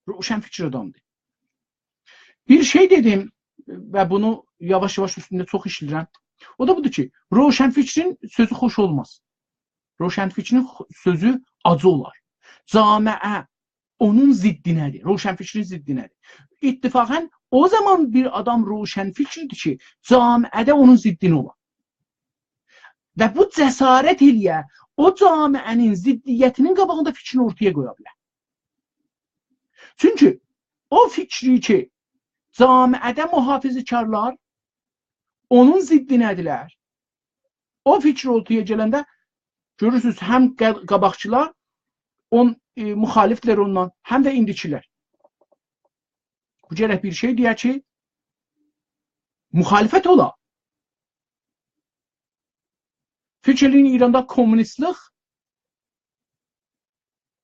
روشنفکر آدامدیر. بیر شئی دئدیم و بونو یاواش-یاواش اوستونده چوخ ایشله‌ییرم. او دا بودور کی، روشنفکرین سؤزو خوش اولماز. روشنفکرین خو-، سؤزو آجی اولار. جامعه اونون ضدینه‌دیر، روشنفکرین ضدینه‌دیر. اتفاقاً او زامان بیر آدام روشنفکردیر کی، جامعه‌ده اونون ضدینه اولا. و بو جسارت ائله‌یه، او جامعه‌نین ضدیتینین قاباغیندا فیکرینی اورتایا قویا بیله. چونکی او فیکری کی، جامعه‌ده محافظه‌کارلار اونون ضدینه‌دیرلر، او فیکر اورتایا گلنده گؤرورسونوز، هم قا-، قاباقکیلار اون، ائ، مخالفدیرلر اوندان، هم ده ایندیکیلر. بو گرک بیر شئی دئیه کی، مخالفت اولا. فیکر ائله‌یین، ایراندا کمونیستلیک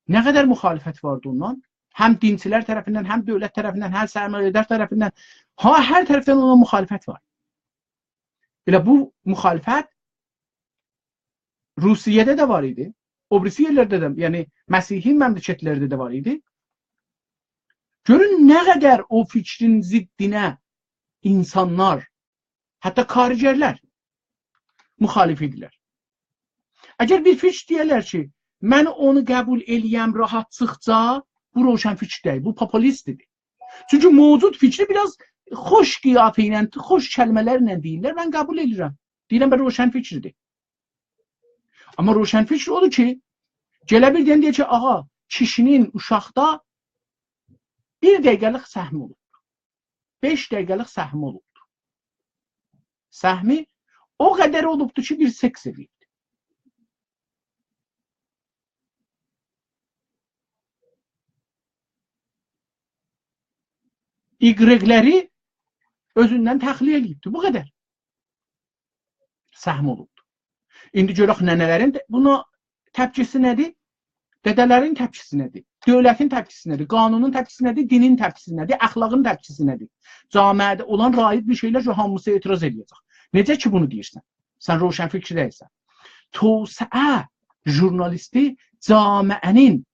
نه قدر مخالفت واردی اوندان. هم دینچیلر طرفیندن، هم دؤولت طرفیندن، هم سرمایه‌دار طرفیندن، ها، هر طرفدن اونا مخالفت وار. ائله بو مخالفت روسیه‌ده ده وار ایدی. او بیریسی یئرلرده ده، یعنی مسیحی مملکتلرده ده وار ایدی. گؤرون نه قدر او فیکرین ضدینه اینسانلار، حتی کارگرلر مخالف ایدیلر. اگر بیر فیکر دئیه‌لر کی، من اونو قبول ائله‌یم راحاتلیقجا، بو روشنفکر دئییل، بو پوپولیستدیر. چونکی موجود فیکری بیر آز خوش قیافه ایله، خوش کلمه‌لرله دئییرلر، من قبول ائدیرم. دئییرم، به، روشنفکردیر. آمما روشنفکر اودور کی، گله بیردن دئیه کی، آغا، کیشی‌نین اوشاقدا بیر دقیقه‌لیک سهمی اولوب. بئش دقیقه‌لیک سهمی اولوبدور. سهمی او قدر اولوبدور کی، بیر سکس ائله‌ییبدیر. ایگرگ‌لری اؤزوندن تخلیه ائله‌ییبدیر. بو قدر سهم اولوبدور. ایندی گؤرک ننه‌لرین ده بونا تپکیسی نه‌دیر؟ دده‌لرین تپکیسی نه‌دیر؟ دؤولتین تپکیسی نه‌دیر؟ قانونون تپکیسی نه‌دیر؟ دینین تپکیسی نه‌دیر؟ اخلاقین تپکیسی نه‌دیر؟ جامعه‌ده اولان رایج بیر شئیلر کی، هامیسی اعتراض ائله‌یه‌جک. نئجه کی، بونو دئییرسن؟ سن روشنفکر دئییلسن. توسعه ژورنالیستی جامعه‌نین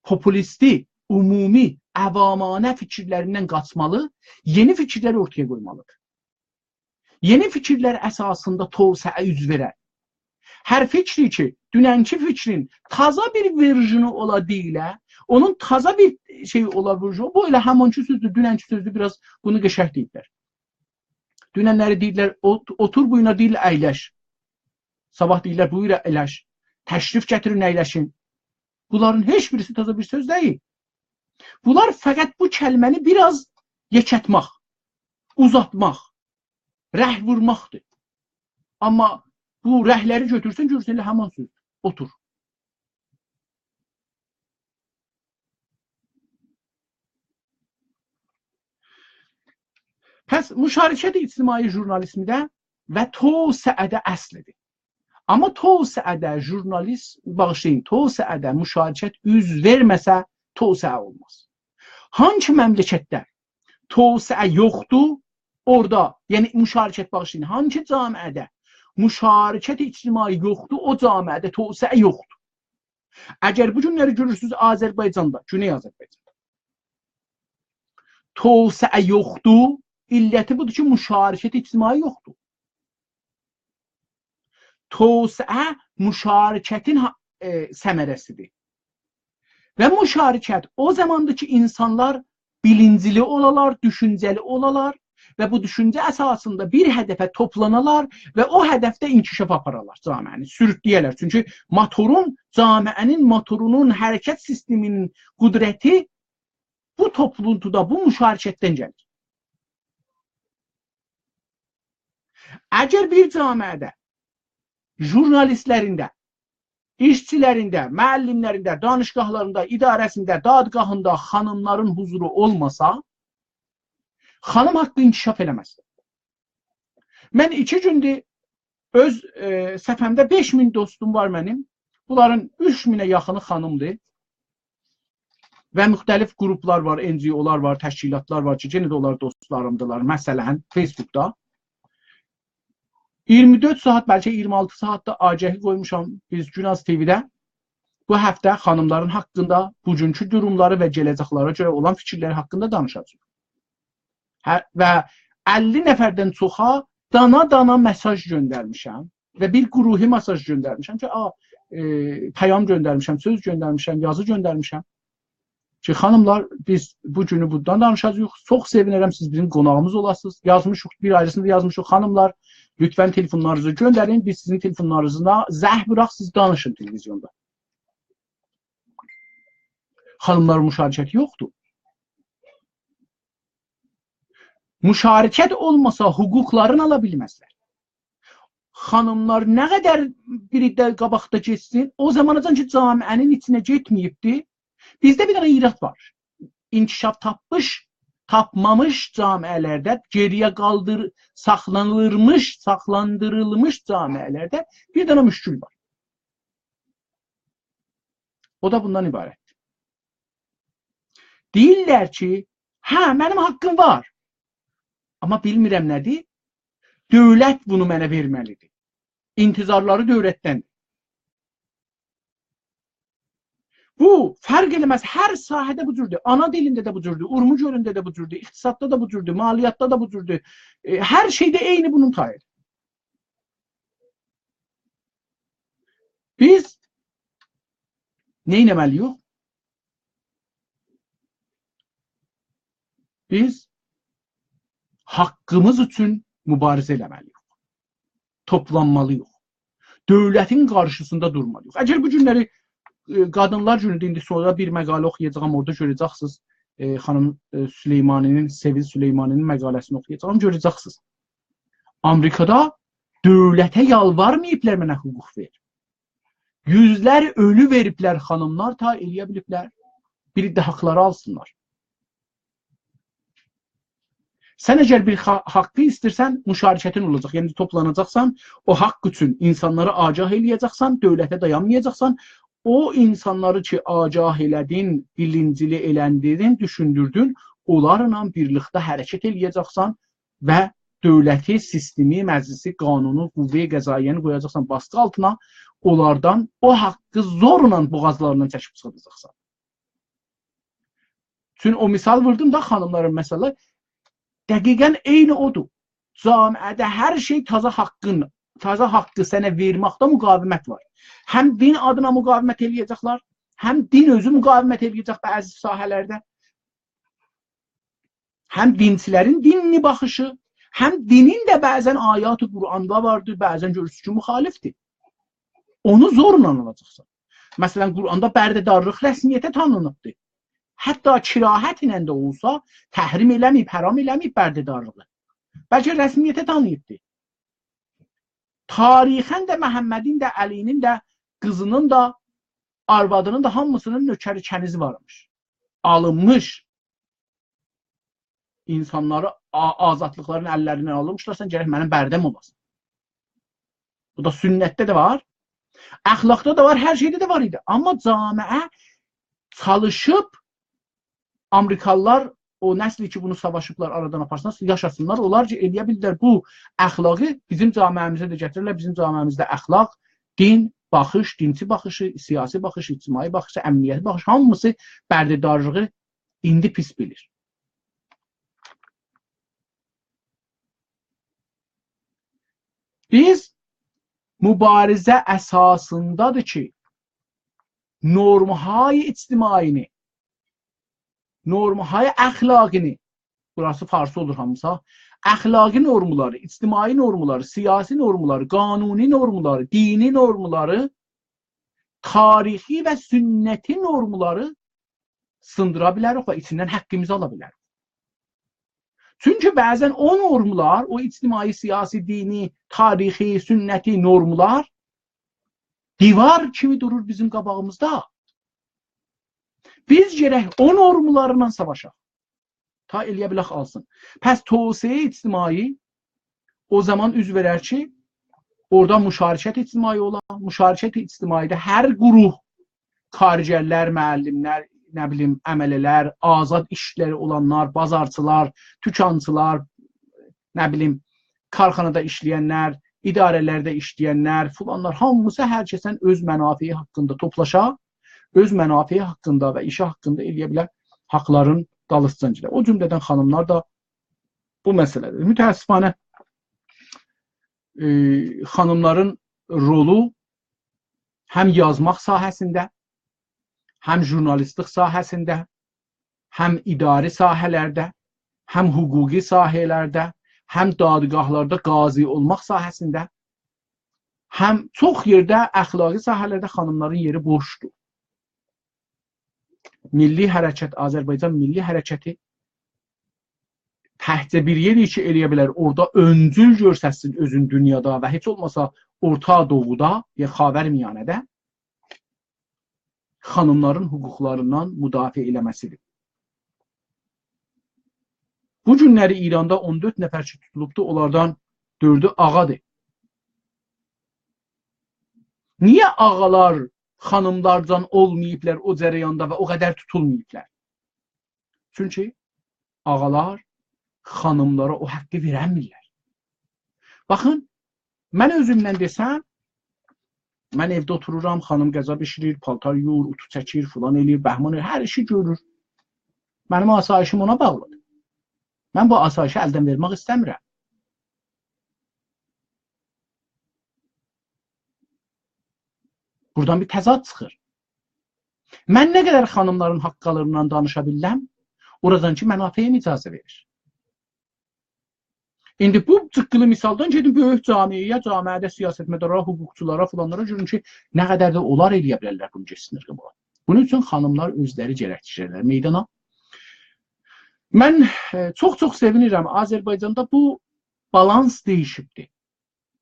پوپولیستی، عمومی، عوامانه فیکیرلریندن قاچمالی، یئنی فیکیرلری اورتایا قویمالیدیر. یئنی فیکیرلر اساسیندا توسعه اوز وئرر. هر فیکری کی، دوننکی فیکرین تازا بیر وئرژنی اولا دئییله، اونون تازا بیر شئی اولا وئرژنی، بو ائله همانکی سؤزدور، دوننکی سؤزدور، بیر آز بونو قشنگ دئییبلر. دوننلری دئییرلر، «اوت-، اوتور بویونا»، دئییرلر، «اَیلش.» صاباح دئییرلر، «بویور، اَیلش.» «تشریف گتیرین، اَیلشین.» بونلارین هئچ بیریسی تازا بیر سؤز دئییل. بونلار فقط بو کلمه‌نی بیر آز یئکلتمک، اوزاتماق، رنگ وورماقدیر. آمما بو رنگلری گؤتورسن، گؤرورسن، ائله همان سؤزدور. اوتور. پس مشارکت اجتماعی ژورنالیسمده و توسعه‌ده اصلدیر. آمما توسعه‌ده ژورنالیست، باغیشلایین، توسعه‌ده مشارکت اوز وئرمه‌سه، توسعه اولماز. هانسی مملکتده توسعه یوخدور، اورادا، یعنی مشارکت باغیشلایین، هانسی جامعه‌ده مشارکت اجتماعی یوخدور، او جامعه‌ده توسعه یوخدور. اگر بو گونلری گؤرورسونوز آذربایجاندا، گونئی آذربایجاندا توسعه یوخدور، علتی بودور کی، مشارکت اجتماعی یوخدور. توسعه مشارکتین ها-، ائ، ثمره‌سیدیر. و مشارکت او زاماندیر کی، اینسانلار بیلینجلی اولالار، دوشونجه‌لی اولالار و بو دوشونجه اساسیندا بیر هدفه توپلانالار و او هدفده انکشاف آپارالار جامعه‌نی، سوروکله‌یه‌لر. چونکی موتورون، جامعه‌نین موتورونون، حرکت سیستمینین قدرتی بو توپلونتودا، بو مشارکتدن گلیر. اگر بیر جامعه‌ده ژورنالیستلرینده، ایشچیلرینده، معلملرینده، دانشگاهلاریندا، اداره‌سینده، دادگاهیندا خانیملارین حضورو اولماسا، خانیم حاقی انکشاف ائله‌مز. من ایکی گوندور اؤز، ائ، صفحه‌مده بئش مین دوستوم وار منیم. بونلارین اوچ مینه یاخینی خانیمدیر. و مختلف گروپلار وار، NGO-لار وار، تشکیلاتلار وار کی، یئنه ده اونلار دوستلاریمدیلار. مثلا، فیسبوکدا اییرمی دؤرد ساعات، بلکه اییرمی آلتی ساعات دا آگهی قویموشام بیز گوناز تی‌وی‌ده. بو هفته خانیملارین حاقیندا، بوگونکو دوروملاری و گله‌جکلره گؤره اولان فیکیرلری حاقیندا دانیشاجاغیق. هه، و اللی نفردن چوخا دانا-دانا مئساژ گؤندرمیشم و بیر گروهی مئساژ گؤندرمیشم کی، آ، ائ، پیام گؤندرمیشم، سؤز گؤندرمیشم، یازی گؤندرمیشم کی، خانیملار، بیز بو گونو بورادان دانیشاجاغیق. چوخ سئوینرم، سیز بیزیم قوناغیمیز اولاسینیز. یازمیشیق، بیر آیریسیندا یازمیشیق: خانیملار، لطفا تلفونلارینیزی گؤندرین، بیز سیزین تلفونلارینیزا زنگ ووراق، سیز دانیشین تلویزیوندا. خانیملارین مشارکتی یوخدور. مشارکت اولماسا حقوقلارینی آلا بیلمزلر. خانیملار نه قدر بیر ده قاباقدا گئتسین، او زاماناجان کی، جامعه‌نین ایچینه گئتمه‌ییبدی. بیزده بیر دنه ایراد وار. انکشاف تاپمیش، تاپمامیش جامعه‌لرده، گئری‌یه قالدیر-، ساخلانیلمیش، ساخلاندیریلمیش جامعه‌لرده بیر دنه مشکل وار. او دا بوندان عبارتدیر. دئییرلر کی، هه، منیم حاقیم وار. آمما بیلمیرم نه‌دیر. دؤولت بونو منه وئرمه‌لیدیر. انتظارلاری دؤولتدندیر. بو فرق ائله‌مز. هر ساحه‌ده بو جوردور. آنا دیلینده ده بو جوردور. اورمو گؤلونده ده بو جوردور. اقتصاددا دا بو جوردور. مالیاتدا دا بو جوردور. ائ، هر شئیده عینی بونون تاییدیر. بیز نه ائتمه‌لی‌ییک؟ بیز حاقیمیز اوچون موباریزه ائله‌مه‌لی‌ییک. توپلانمالی‌ییق. دؤولتین قارشیسیندا دورمالی‌ییق. اگر بو گونلری، ائ، قادینلار گونودور، ایندی سونرا بیر مقاله اوخویاجاغام، اورادا گؤره‌جکسینیز. ائ، خانیم، ائ، سلیمانی‌نین، سئویل سلیمانی‌نین مقاله‌سینی اوخویاجاغام، گؤره‌جکسینیز. آمریکادا دؤولته یالوارماییبلار منه حقوق وئر. یوزلر اؤلو وئریبلر خانیملار، تا ائلیه بیلیبلر بیر ده حاقلاری آلسینلار. سن اگر بیر حا-، حاقی ایسته‌ییرسن، مشارکتین اولاجاق. یعنی توپلاناجاقسان، او حاق اوچون اینسانلاری آگاه ائلیه‌جکسن، دؤولته دایانمایاجاقسان. او اینسانلاری کی، آگاه ائله‌دین، بیلینجلی ائلندیردین، دوشوندوردون، اونلارلا بیرلیکده حرکت ائلیه‌جکسن و دؤولتی، سیستمی، مجلسی، قانونو، قوه قضاییه‌نی قویاجاقسان باسقی آلتینا، اونلاردان او حاقی زورلا بوغازلاریندان چکیب چیخارداجاقسان. چون او مثال ووردوم دا خانیملارین مثالی، دقیقا عینی اودور. جامعه‌ده هر شئی تازا حاقین، تازا حاقی سنه وئرمکده مقاومت وار. هم دین آدینا مقاومت ائلیه‌جکلر، هم دین اؤزو مقاومت ائلیه‌جک بعضی ساحه‌لرده. هم دینچیلرین دینلی باخیشی، هم دینین ده بعضا آیات قرآندا واردیر، بعضا گؤرورسونوز کی، مخالفدیر. اونو زورلا آلاجاقسان. مثلا، قرآندا برده‌دارلیق رسمیته تانینیبدیر. حتی کراهت ایله ده اولسا، تحریم ائله‌مه‌ییب، حرام ائله‌مه‌ییب برده‌دارلیغی. بلکه رسمیته تانییبدیر. تاریخا ده محمدین ده، علی‌نین ده، قیزی‌نین دا، آروادی‌نین دا هامیسی‌نین نؤکری کنیزی وارمیش. آلینمیش. اینسانلاری آ-، آزادلیقلارین اللریندن آلینمیشلار، سن گرک منیم برده‌م اولاسان. بو دا سنتده ده وار. اخلاقدا دا وار، هر شئیده ده وار ایدی. آمما جامعه چالیشیب، آمریکالیلار او نسلی کی، بونو ساواشیبلار، آرادان آپارسینلار، یاشاسینلار. اونلار کی، ائلیه بیلیرلر بو اخلاقی بیزیم جامعه‌میزه ده گتیره‌لر، بیزیم جامعه‌میزده اخلاق، دین، باخیش، دینچی باخیشی، سیاسی باخیش، اجتماعی باخیشی، امنیتی باخیش، هامیسی برده‌دارلیغی ایندی پیس بیلیر. بیز مبارزه اساسیندادیر کی، نورم‌های اجتماعی‌نی، نورم‌های اخلاقی‌نی، بوراسی فارسی اولور هامیسی، اخلاقی نورملاری، اجتماعی نورملاری، سیاسی نورملاری، قانونی نورملاری، دینی نورملاری، تاریخی و سنتی نورملاری سیندیرا بیلریک و ایچیندن حاققیمیزی آلا بیلریک. چونکی بعضا او نورملار، او اجتماعی، سیاسی، دینی، تاریخی، سنتی نورملار دیوار کیمی دورور بیزیم قاباغیمیزدا. بیز گرک او نورملارلا ساواشاق. تا ائلیه بیلک آلسین. پس توسعه اجتماعی او زامان اوز وئرر کی، اورادا مشارکت اجتماعی اولا. مشارکت اجتماعی‌ده هر گروه، کارگرلر، معلم‌لر، نه بیلیم، عمله‌لر، آزاد ایشلری اولانلار، بازارچیلار، توکانچیلار، نه بیلیم، کارخانادا ایشله‌ینلر، اداره‌لرده ایشله‌ینلر، فلانلار، هامیسی هر کسن اؤز منافعی حاقیندا توپلاشا، اؤز منافعی حاقیندا و ایشی حاقیندا ائلیه بیلر حاقلارین دالیسیجا گئده. او جمله‌دن خانیملار دا بو مسئله‌دیر. متأسفانه، ائ، خانیملارین رولو هم یازماق ساحه‌سینده، هم ژورنالیستلیک ساحه‌سینده، هم اداری ساحه‌لرده، هم حقوقی ساحه‌لرده، هم دادگاهلاردا قاضی اولماق ساحه‌سینده، هم چوخ یئرده اخلاقی ساحه‌لرده خانیملارین یئری بوشدور. میللی حرکت، آذربایجان میللی حرکتی تکجه بیر یئر کی، ائلیه بیلر اورادا اؤنجول گؤرستسین اؤزون دونیادا و هئچ اولماسا اورتا دوغودا یا خاورمیانه‌ده خانیملارین حقوقلاریندان مدافعه ائله‌مه‌سیدیر. بو گونلری ایراندا اون دؤرد نفر کی توتولوبدو، اونلاردان دؤردو آغادیر. نییه آغالار خانیملارجان اولماییبلار او جریاندا و او قدر توتولماییبلار؟ چونکی آغالار خانیملارا او حاققی وئرنمیرلر. باخین، من اؤزومدن دئسم، من ائوده اوتورورام، خانیم غذا بیشیریر، پالتار یویور، اوتو چکیر، فلان ائله‌ییر، بهمان ائله‌ییر، هر ایشی گؤرور. منیم آسایشیم اونا باغلیدیر. من بو آسایشی الدن وئرمک ایسته‌میرم. بورادان بیر تضاد چیخیر. من نه قدر خانیملارین حاقلاریندان دانیشا بیللم، اورادان کی منافعیم اجازه وئریر. ایندی بو جیققیلی مثالدان گئدین بؤیوک جامعه‌یه، جامعه‌ده سیاستمدارلارا، حقوقچولارا، فلانلارا گؤرون کی، نه قدر ده اونلار ائلیه بیلرلر بونو گئتسینلر قاباغا. بونون اوچون خانیملار اؤزلری گرک چیخسینلار میدانا. من، ائ، چوخ-چوخ سئوینیرم. آذربایجاندا بو بالانس دییشیبدی.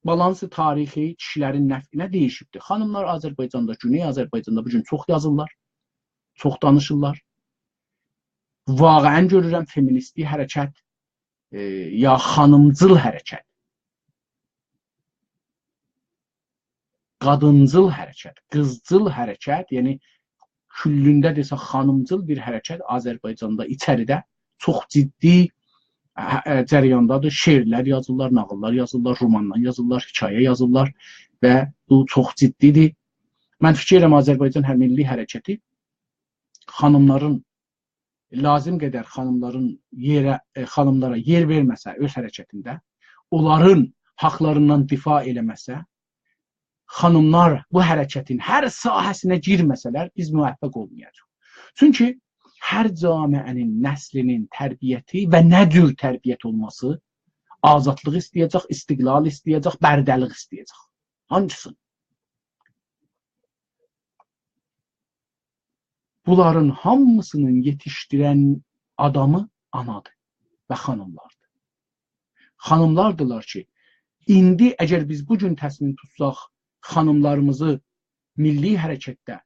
بالانس تاریخی کیشیلرین نفعینه دییشیبدی. خانیملار آذربایجاندا، گونئی آذربایجاندا بو گون چوخ یازیرلار، چوخ دانیشیرلار. واقعاً گؤرورم فمینیستی حرکت، ائ، یا خانیمجیل حرکت، قادینجیل حرکت، قیزجیل حرکت، یعنی کلّونده دئسک خانیمجیل بیر حرکت آذربایجاندا، ایچریده چوخ جدی، اه، اه، جریاندادیر. شعرلر یازیرلار، ناغیللار یازیرلار، رومانلار یازیرلار، حکایه یازیرلار و بو چوخ جدی‌دیر. من فیکیر ائدیرم، آذربایجان هر میللی حرکتی خانیملارین، لازیم قدر خانیملارین یئره، ائ، خانیملارا یئر وئرمه‌سه اؤز حرکتینده، اونلارین حاقلاریندان دفاع ائله‌مه‌سه، خانیملار بو حرکتین هر ساحه‌سینه گیرمه‌سه‌لر، بیز موفق اولمایاجاغیق. چونکی هر جامعه‌نین نسلینین تربیتی و نه جور تربیت اولماسی، آزادلیق ایسته‌یه‌جک، استقلال ایسته‌یه‌جک، برده‌لیک ایسته‌یه‌جک. هانگیسینی؟ بونلارین هامیسینین یئتیشدیرن آدامی آنادیر و خانیملاردیر. خانیملاردیلار کی، ایندی اگر بیز بو گون تصمیم توتساق، خانیملاریمیزی میللی حرکتده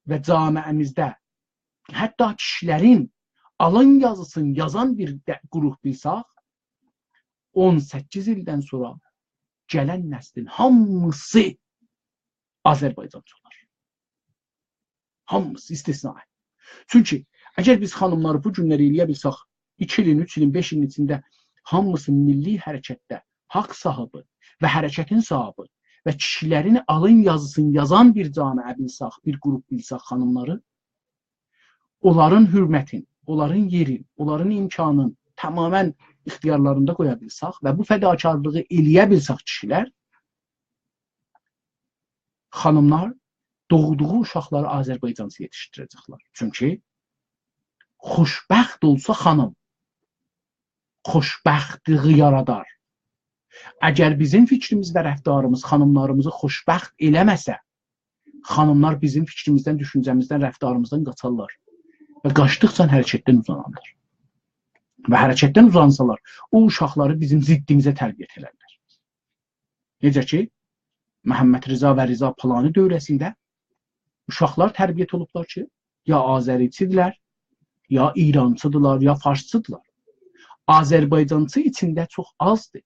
و جامعه‌میزده، حتی کیشیلرین آلین یازیسینی یازان بیر ده، گروه بیلساق، اون سککیز ایلدن سونرا گلن نسلین هامیسی آذربایجانچی اولار. هامیسی، استثنایی. چونکی اگر بیز خانیملاری بو گونلری ائلیه بیلسک، ایکی ایلین، اوچ ایلین، بئش ایلین ایچینده هامیسی میللی حرکتده حاق صاحیبی و حرکتین صاحیبی و کیشیلرین آلین یازیسینی یازان بیر جامعه بیلساق، بیر گروپ بیلساق خانیملاری، اونلارین حؤرمتین، اونلارین یئرین، اونلارین امکانین تمامیله اختیارلاریندا قویا بیلساق و بو فداکارلیغی ائله‌یه بیلساق کیشیلر، خانیملار دوغدوغو اوشاقلاری آذربایجانچی یئتیشدیره‌جکلر. چونکی خوشبخت اولسا خانیم، خوشبختلیگی یارادار. اگر بیزیم فیکریمیز و رفتاریمیز خانیملاریمیزی خوشبخت ائله‌مه‌سه، خانیملار بیزیم فیکریمیزدن، دوشونجه‌میزدن، رفتاریمیزدان قاچارلار. و قاچدیقجا حرکتدن اوزانارلار. و حرکتدن اوزانسالار، او اوشاقلاری بیزیم ضدیمیزه تربیت ائلرلر. نئجه کی، محمدرضا و رضا پالانی دوره‌سینده اوشاقلار تربیت اولوبلار کی، یا آذریچی‌دیرلر، یا ایرانچی‌دیرلار، یا فارسچی‌دیرلار. آذربایجانچی ایچینده چوخ آزدیر.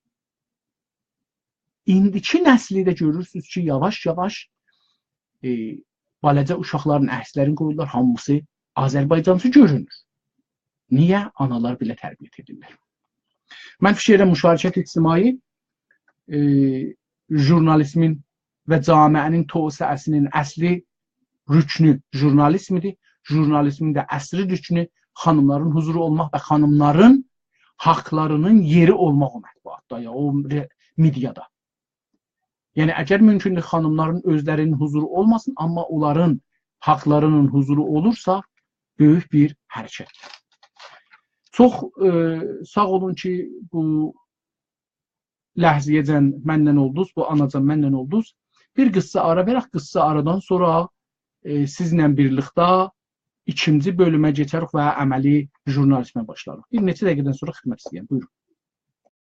ایندیکی نسلی ده گؤرورسونوز کی، یاواش-یاواش، ائ، بالاجا اوشاقلارین عکسلرینی قویورلار، هامیسی آذربایجانچی گؤرونور. نییه؟ آنالار بئله تربیت ائدیرلر. من فیکیر ائدیرم، مشارکت اجتماعی، ائ، ژورنالیزمین و جامعه‌نین توسعه‌سینین اصلی رکنو ژورنالیزمدیر. ژورنالیزمین ده اصلی رکنو خانیملارین حضورو اولماق و خانیملارین حاقلارینین یئری اولماق او مطبوعاتدا، یا او ره-، مئدیادا. یعنی، اگر مومکوندور، خانیملارین اؤزلرینین حضورو اولماسین، آمما اونلارین حاقلارینین حضورو اولورسا، بؤیوک بیر حرکت. چوخ، ائ، ساغ اولون کی، بو لحظه‌یه‌جن منن اولدونوز، بو آناجان منن اولدونوز. بیر قیسا آرا وئرک، قیسا آرادان سونرا، ائ، سیزله بیرلیکده ایکینجی بؤلومه کئچریک و عملی ژورنالیزمه باشلاریق. بیر نئچه دقیقه‌دن سونرا خدمت ایسته‌ییرم. بویورون.